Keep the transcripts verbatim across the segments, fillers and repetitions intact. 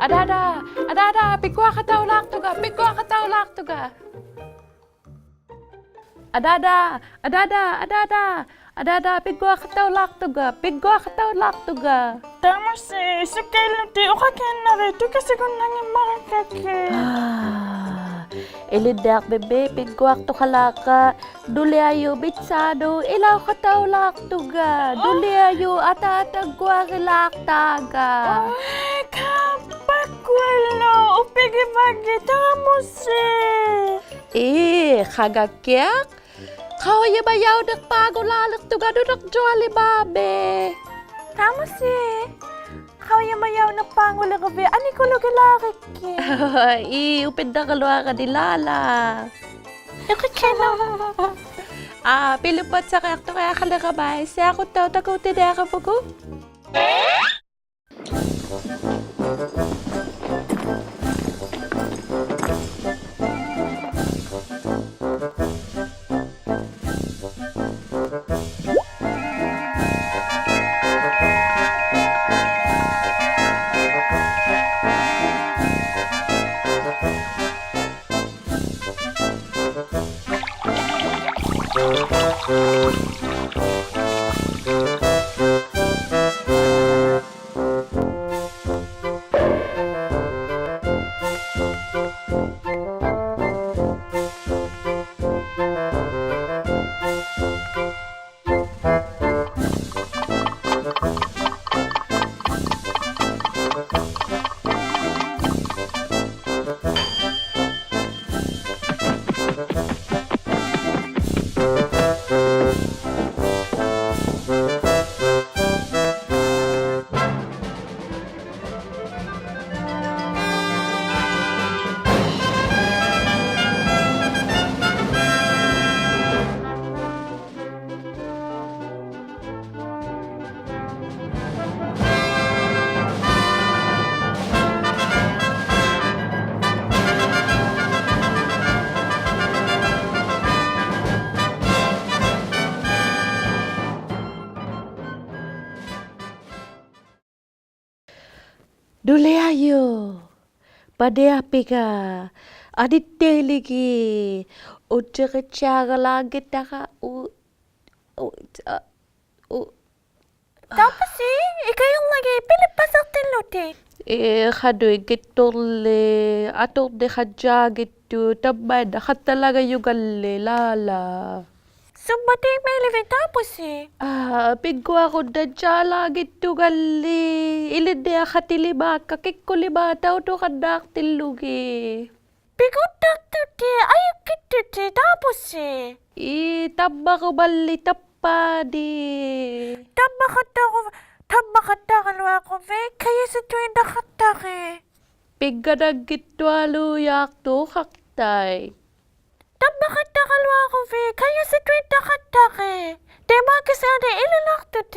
ᐊᑖᑕ, ᐊᑖᑕ, ᐱᒃᑯᐊᖃᑕᐅᓛᖅᑐᒍᑦ, ᐱᒃᑯᐊᖃᑕᐅᓛᖅᑐᒍᑦ. ᐊᑖᑕ, ᐊᑖᑕ, ᐊᑖᑕ, ᐊᑖᑕ, ᐱᒃᑯᐊᖃᑕᐅᓛᖅᑐᒍᑦ, ᐱᒃᑯᐊᖃᑕᐅᓛᖅᑐᒍᑦ. ᑖᒧᓯ, ᐃᓱᒃᑲᐃᓪᓗᑎᑦ ᐅᖃᑲᐃᓐᓇᕆᑦ, ᑐᑭᓯᒍᓐᓇᙱᒻᒪᕆᒐᒃᑭᑦ. ᐋ, ᐃᓕᓐᓂᐊᕐᒥᒻᒥ ᐱᙳᐊᖅᑐᖃᓛᖅᑲ, ᓄᓕᐊᔪᖅ ᒥᑦᓵᓄᑦ ᐃᓚᐅᖃᑕᐅᓛᖅᑐᖓ. ᐆ. ᓄᓕᐊᔪᖅ ᐊᑖᑕᙳᐊᕆᓛᖅᑖᖓ. ᐆ, ᖃᑉᐸᒃᑯᐊᓗ, ᐅᐱᒋᕙᙱ ᑖᒧᓯ. ᐄ, ᖃᖓᒃᑭᐊᖅ. ᖃᐅᔨᒪᔭᐅᓂᖅᐹᖑᓛᓕᖅᑐᖓ ᓄᓇᕐᔪᐊᓕᒫᒥ. ᑖᒧᓯ. ᖃᐅᔨᒪᔭᐅᓂᖅᐹᖑᓕᕆᕕᑦ ᐊᓂᑯᓗᒋᓛᕆᒃᑭᑦ. ᐄ, ᐅᐱᓐᓇᕋᓗᐊᕋᓂ ᓛᓚ. ᐃᕿᑭᓄ. ᐋ, ᐱᓕᒻᒪᑦᓴᕆᐊᖅᑐᕆᐊᖃᓕᕋᒪ, ᓯᐊᕈᑦᑕᐅᖅ ᑕᑯᑎᓂᐊᕋᒪᒍ. ᓄᓕᐊᔪᖅ. ᐸᓂᐊᐱᖓ. ᐊᓂᑦᑕᐃᓕᒌ. ᐅᑎᕆᑦᓯᐊᕋᓛᙱᑕᕋ ᐅ, ᐅ, ᐊ, ᐅ. ᑖᒧᓯ, ᐃᑲᔪᕐᓚᒋᑦ ᐱᓕᑉᐸᓴᖅᑎᓪᓗᑎᑦ. ᐄ, ᖃᓄᐃᙱᑦᑐᕐᓕ, ᐊᑐᕐᓂᖃᔾᔮᙱᑦᑐᑦ, ᑕᒪᓐᓇ ᖃᑦᑕᓚᖓᔪᖓᓕ, ᓛᓚ. ᓱᒻᒪᑎᒻᒪᐃᓕᕕᑦ ᑖᒧᓯ? ᐋ, ᐱᙳᐊᕈᓐᓇᔾᔮᓛᙱᑦᑐᖓᓕ, ᐃᓕᓐᓂᐊᖃᑎᓕᒫᒃᑲ, ᑭᒃᑯᓕᒫᖅᑕᐅᑐᖃᓐᓈᖅᑎᓪᓗᒋᑦ. ᐱᒍᓐᓇᖅᑐᑎᑦ, ᐊᔪᙱᑦᑐᑎᑦ ᑖᒧᓯ. ᐄ, ᑕᒻᒪᕈᒪᓕ ᑕᑉᐹᓂ. ᑕᒻᒪᖃᑦᑕᕈ, ᑕᒻᒪᖃᑦᑕᕋᓗᐊᖅᑯᕕᑦ, ᑲᔪᓯᑐᐃᓐᓇᖃᑦᑕᕆᑦ. ᐱᖓᓇᙱᑦᑐᐊᓘᔮᖅᑐᖃᖅᑕᐃᑦ. ᑕᒻᒪᖃᑦᑕᕋᓗᐊᖅᑯᕕᑦ, ᑲᔪᓯᑐᐃᓐᓇᖃᑦᑕᕆᑦ. ᑕᐃᒪ ᑭᓯᐊᓂ ᐃᓕᓚᖅᑐᑎᑦ.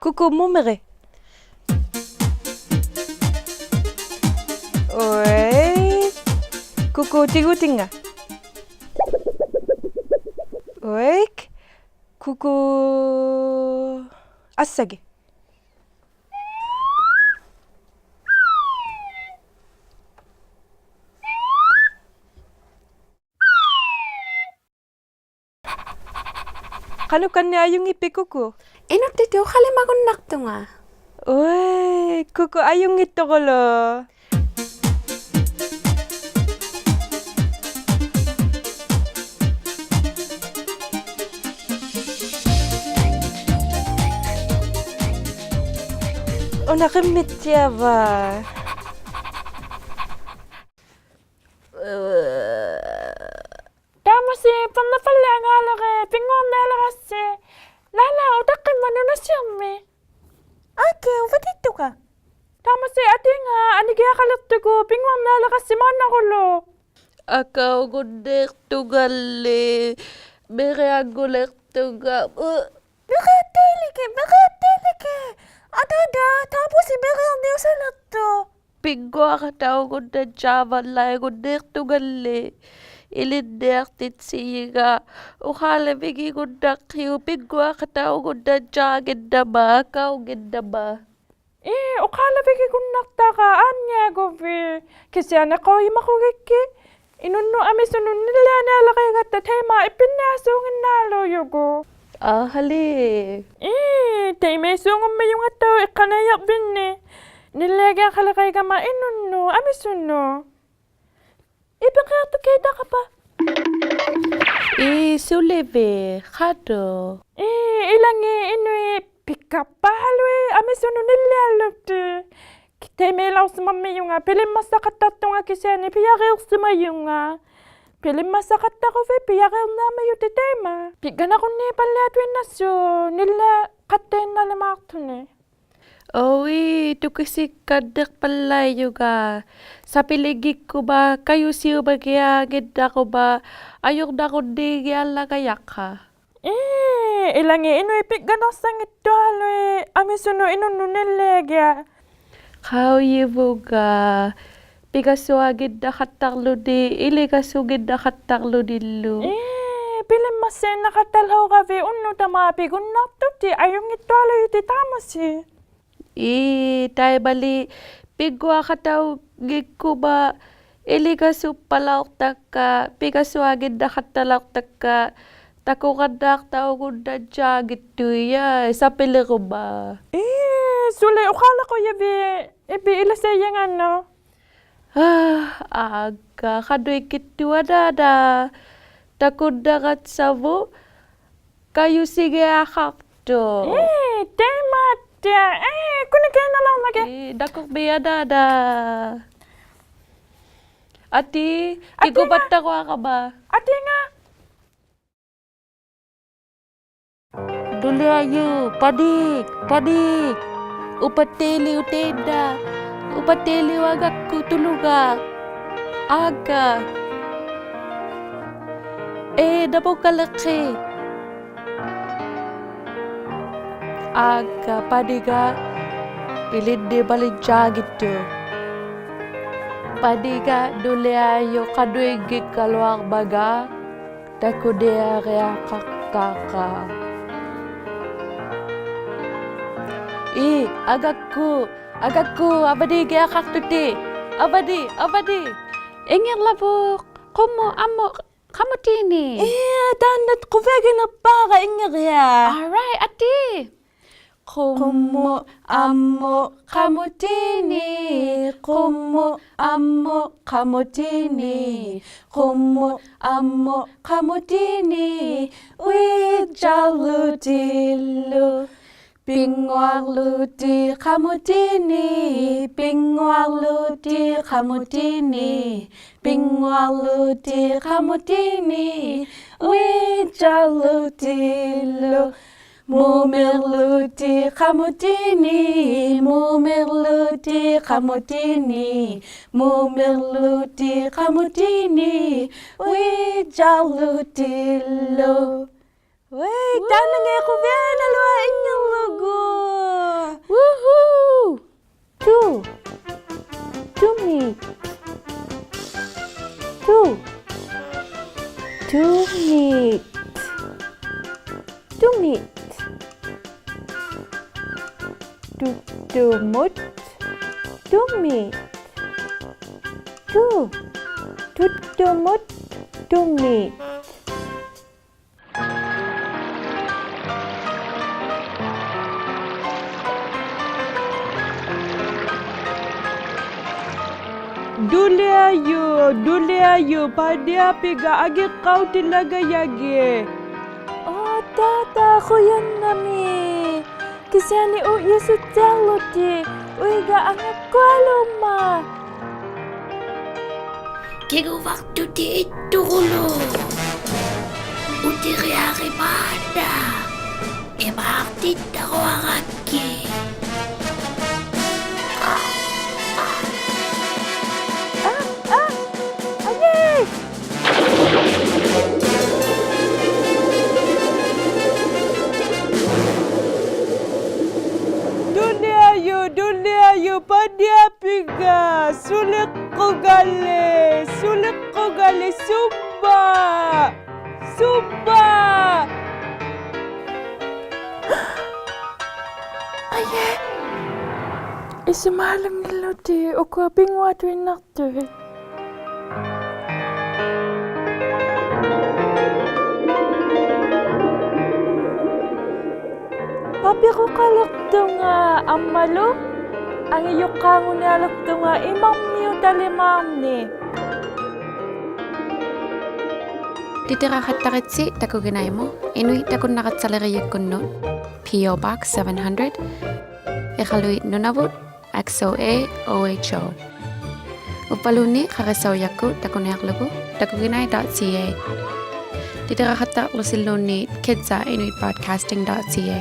ᑯᑯ ᒧᒥᕆᑦ. ᐅᐃᒃ. ᑯᑯ ᑎᒍᑎᙵᑦ. ᐅᐃᒃ. ᑯᑯ ᐊᓴᒋᑦ. ᖃᓄᖅ ᖃᓂᖅ ᐊᔪᙱᑉᐱᑦ ᑯᑯ? ᐃᓄᒃᑎᑐᑦ ᐅᖃᓕᒪᒍᓐᓇᖅᑐᖓ. ᐅᐃ, ᑯᑯ ᐊᔪᙱᑦᑐᑯᓗᒃ. ᐅᓇ ᕿᒻᒥᑦᑎᐊᕙᒃ. ᑖᒧᓯ, ᐸᓐᓇᖅᐸᓪᓕᐊᖓᓕᕆᑦ, ᐱᙳᐊᕐᓂᐊᓕᕋᔅᓯ. ᓛᓚ, ᐅᑕᖅᑭᒻᒪᑦ ᓄᓇᓯᐅᒻᒥ. ᐋᒃᑲ, ᐅᕙᑎᑦᑐᖓ. ᑖᒧᓯ, ᐊᑏᖓ ᐊᓂᒋᐊᖃᓕᖅᑐᒍᑦ, ᐱᙳᐊᕐᓂᐊᓕᕋᔅᓯ ᒫᓐᓇᑯᓗᒃ. ᐊᑲᐅᒍᓐᓃᖅᑐᖓᓕ, ᒥᕆᐊᖑᓕᖅᑐᖓ. ᐅ. ᒥᕆᐊᑦᑕᐃᓕᒋᑦ, ᒥᕆᐊᑦᑕᐃᓕᒋᑦ. ᐊᑖᑕ, ᑖᒧᓯ ᒥᕆᐊᕐᓂᐅᓴᓕᖅᑐᖅ. ᐱᙳᐊᖃᑕᐅᒍᓐᓇᔾᔮᕙᓪᓚᐃᒍᓐᓃᖅᑐᖓᓕ. ᐃᓕᓐᓂᐊᖅᑎᑦᓯᔨᖓ. ᐅᖄᓕᕕᒋᒍᓐᓇᖅᑭᐅᒃ ᐱᙳᐊᖃᑕᐅᒍᓐᓇᔾᔮᙱᓐᓇᒪ, ᐊᑲᐅᙱᓐᓇᒪ. ᐄ, ᐅᖄᓕᕕᒋᒍᓐᓇᖅᑕᕋ ᐋᓐᓂᐊᒍᕕᑦ. ᑭᓯᐊᓂ ᖃᐅᔨᒪᖁᒋᒃᑭᑦ. ᐃᓄᓐᓄᑦ ᐊᒥᓱᓄᑦ ᓂᓪᓕᐊᓂᐊᓕᕋᐃᒐᑦᑕ ᑕᐃᒪ ᐃᑉᐱᓐᓂᐊᓲᖏᓐᓇᓘᔪᒍᑦ. ᐊᕼᐊᓕ. ᐄ, ᑕᐃᒪᐃᓲᖑᒻᒥᔪᖓᑦᑕᐅᖅ ᐃᖅᑲᓇᐃᔭᕐᕕᓐᓂ. ᓂᓪᓕᐊᒋᐊᖃᓕᕋᐃᒐᒪ ᐃᓄᓐᓄᑦ ᐊᒥᓱᓄᑦ. ᐃᐱᕆᐊᖅᑐᒃᑭᑦ ᑕᖃᕙ. ᐄ, ᓱᓕᕖᑦ, ᖃᓄᖅ. ᐄ, ᐃᓚᖏᑦ ᐃᓄᐃᑦ ᐱᒃᑲᖅᐸᓗᐃᑦ ᐊᒥᓱᓄᑦ ᓂᓪᓕᐊᓪᓗᑎᒃ. ᑕᐃᒪᐃᓚᐅᖅᓯᒪᒻᒥᔪᖓ, ᐱᓕᒻᒪᒃᓴᖃᑦᑕᖅᑐᖓ ᑭᓯᐊᓂ ᐱᔭᕇᖅᓯᒪᔪᖓ. ᐱᓕᒻᒪᒃᓴᖃᑦᑕᕈᕕᑦ ᐱᔭᕇᕐᓂᐊᕐᒥᔪᑎᑦ ᑕᐃᒪ. ᐱᒡᒐᓇᕈᓐᓃᐸᓪᓕᐊᑐᐃᓐᓇᓲᖅ, ᓂᓪᓕᐊᖃᑦᑕᐃᓐᓇᓕᒫᖅᑐᓂ. ᐅᐃ, ᑐᑭᓯᒃᑲᓐᓂᖅᐸᓪᓚᐃᔪᖓ. ᓴᐱᓕᙱᒃᑯᒪ, ᑲᔪᓯᐅᒪᒋᐊᙱᓐᓇᕈᒪ, ᐊᔪᕐᓇᕈᓐᓃᒋᐊᓪᓚᖓᔭᖅᑲᑦ. ᐄ, ᐃᓚᖏᑦ ᐃᓄᐃᑦ ᐱᒡᒐᓇᖅᓴᙱᑦᑐᐊᓗᐃᑦ, ᐊᒥᓱᓄᑦ ᐃᓄᓐᓄᑦ ᓂᓪᓕᐊᒋᐊᖅ. ᖃᐅᔨᕗᖓ, ᐱᖓᓱᐊᙱᓐᓇᖃᑦᑕᕐᓗᓂ, ᐃᓕᖓᓱᙱᓐᓇᖃᑦᑕᕐᓗᓂᓪᓗ. ᐄ, ᐱᓕᒻᒪᒃᓴᐃᓐᓇᖃᑦᑕᓚᐅᕋᕕᑦ ᐅᓐᓄᑕᒫᑦ ᐱᒍᓐᓇᖅᑐᑎᑦ ᐊᔪᙱᑦᑐᐊᓗᔪᑎᑦ ᑖᒧᓯ. ᐄ, ᑕᐃᒪᓕ ᐱᒡᒍᐊᖃᑕᐅᙱᒃᑯᒪ, ᐃᓕᖓᓱᒃᐸᓚᐅᖅᑕᒃᑲ, ᐱᖓᓱᐊᙱᓐᓇᖃᑦᑕᓚᐅᖅᑕᒃᑲ, ᑕᑯᕋᓐᓈᖅᑕᐅᒍᓐᓇᔾᔮᙱᑦᑐᐃᑦ, ᐄ, ᓴᐱᓕᕈᒪ. ᐄ, ᓱᓕ ᐅᖄᓚᖁᔭᕕᑦ, ᐃᕝᕕᑦ ᐃᓚᓴᐃᔭᖓᓄᑦ. ᐋ, ᐊᒡᒐ, ᖃᓄᐃᙱᑦᑐᐊᕋ ᓇᓇ, ᑕᑯᓐᓇᕋᑦᓴᕗᑦ, ᑲᔪᓯᒋᐊᖃᖅᑐᖅ. ᐄ, ᑕᐃᒪᑦᑎᐊᖅ. ᐄ, ᑯᓂᒃᑭᐊᓐᓇᓚᐅᕐᒪᒋᑦ. ᐄ, ᓇᑯᕐᒦᒃ ᓇᓇ. ᐊᑏ, ᐊᑏᖓ. ᑎᒍᐸᑦᑕᕈᐊᕋᒪ. ᐊᑏᖓ. ᓄᓕᐊᔪᖅ, ᐸᓂᒃ, ᐸᓂᒃ. ᐅᐸᑦᑕᐃᓕᐅᒃ ᑕᐃᓐᓇ. ᐅᐸᑦᑕᐃᓕᐅᒃ ᐊᒐᒃᑯ ᑐᓗᒐᖅ. ᐊᒡᒐ. ᐄ, ᓇᒧᙵᓕᖅᑭᑦ. ᐊᒡᒐ, ᐸᓂᒐ ᐃᓕᓐᓂᒪᓕᔾᔮᙱᑦᑐᖅ. ᐸᓂᒐ ᓄᓕᐊᔪᖅ ᖃᓄᐃᙱᒃᑲᓗᐊᕐᒪᖔᑦ ᑕᑯᓂᐊᕆᐊᖃᖅᑕᕋ. ᐄ, ᐊᒐᒃᑯ, ᐊᒐᒃᑯ, ᐊᕙᓃᒋᐊᖃᖅᑐᑎᑦ. ᐊᕙᓃ, ᐊᕙᓃ. ᐃᙱᕐᓚᕗᒃ, ᖁᒻᒧᑦ ᐊᒻᒧᑦ ᖃᒧᑎᓂᒃ. ᐄ, ᑖᓐᓇ ᖁᕕᐊᒋᓐᓂᖅᐹᕋ ᐃᙱᕆᐊᖅ. All right, ᐊᑏ. ᖁᒻᒧᑦ ᐊᒻᒧᑦ ᖃᒧᑎᓂᒃ, ᖁᒻᒧᑦ ᐊᒻᒧᑦ ᖃᒧᑎᓂᒃ, ᖁᒻᒧᑦ ᐊᒻᒧᑦ ᖃᒧᑎᓂᒃ, ᐅᐃᔾᔭᕐᓗᑎᓪᓗ. ᐱᙳᐊᕐᓗᑎᑦ ᖃᒧᑎᓂᒃ, ᐱᙳᐊᕐᓗᑎᑦ ᖃᒧᑎᓂᒃ, ᐱᙳᐊᕐᓗᑎᑦ ᖃᒧᑎᓂᒃ, ᐅᐃᔾᔭᕐᓗᑎᓪᓗ. ᒧᒥᕐᓗᑎᑦ ᖃᒧᑎᓂᒃ, ᒧᒥᕐᓗᑎᑦ ᖃᒧᑎᓂᒃ, ᒧᒥᕐᓗᑎᑦ ᖃᒧᑎᓂᒃ, ᐅᐃᔾᔭᕐᓗᑎᓪᓗ. ᐅᐃ, ᑖᓐᓇ ᖃᕆᐊᓇᓗᐊᖅ ᐃᙱᕐᓗᒍ. ᑐᒥᑦ. ᑐ-, ᑐᒧᑦ, ᑐᒥᑦ. ᑐ-, ᑐ-, ᑐᒧᑦ, ᑐᒥᑦ. ᑐᓕᐊᔪᖅ, ᑐᓕᐊᔪᖅ, ᐸᓂᐊᐱᖓ ᐊᖏᕐᕋᐅᑎᓚᖓᔭᒋᑦ. ᐆ, ᑖᑕ, ᖁᔭᓐᓇᒦᒃ. ᑭᓯᐊᓂ ᐅᔾᔨᓱᑦᑎᐊᕐᓗᑎᑦ, ᐅᐃᕙᖓ ᐊᖓᒃᑯᐊᓘᒻᒪᑦ. ᑭᖑᕙᖅᑐᑎᑦ ᐃᑦᑐᑯᓗᒃ. ᐅᑎᕆᐊᕆᒫᑕ. ᐃᒫᖅᑎᑦᑕᕈᐊᕋᒃᑭᑦ. ᐋ, ᐋ, ᐊᔾᔨ! ᑐᓕᐊᔪᖅ, ᑐᓕᐊᔪᖅ, ᐸᓂᐊᐱᖓ, ᓱᓕᖅᑯᖓᓕ, ᓱᓕᖅᑯᖓᓕ, ᓱᒻᒪᑦ, ᓱᒻᒪᑦ. ᐊᔾᔨ! ᐃᓱᒫᓗᙱᓪᓗᑎᑦ, ᐅᑯᐊ ᐱᙳᐊᑐᐃᓐᓇᖅᑐᐃᑦ. ᐸᐱᕈᖃᓕᖅᑐᖓ ᐊᒻᒪᓗ ᐊᖏᔪᖅᑳᖑᓂᐊᓕᖅᑐᖓ ᐃᒪᕐᒥᐅᑕᓕᒫᕐᓂᒃ. ᑎᑎᕋᖃᑦᑕᕆᑦᓯ ᑕᑯᒋᓇᐃᒧᑦ, ᐃᓄᐃᑦ ᑕᑯᓐᓇᒐᑦᓴᓕᕆᔨᒃᑯᓐᓄᑦ, P O Box seven hundred, ᐃᖃᓗᐃᑦ ᓄᓇᕗᑦ, X O A O H O. ᐅᕝᕙᓘᓐᓃᑦ ᖃᕆᓴᐅᔭᒃᑯᑦ ᑕᑯᓂᐊᕐᓗᒍ takuginai dot C A. ᑎᑎᕋᖃᑦᑕᕐᓗᓯᓘᓐᓃᑦ kids at inuit broadcasting dot C A.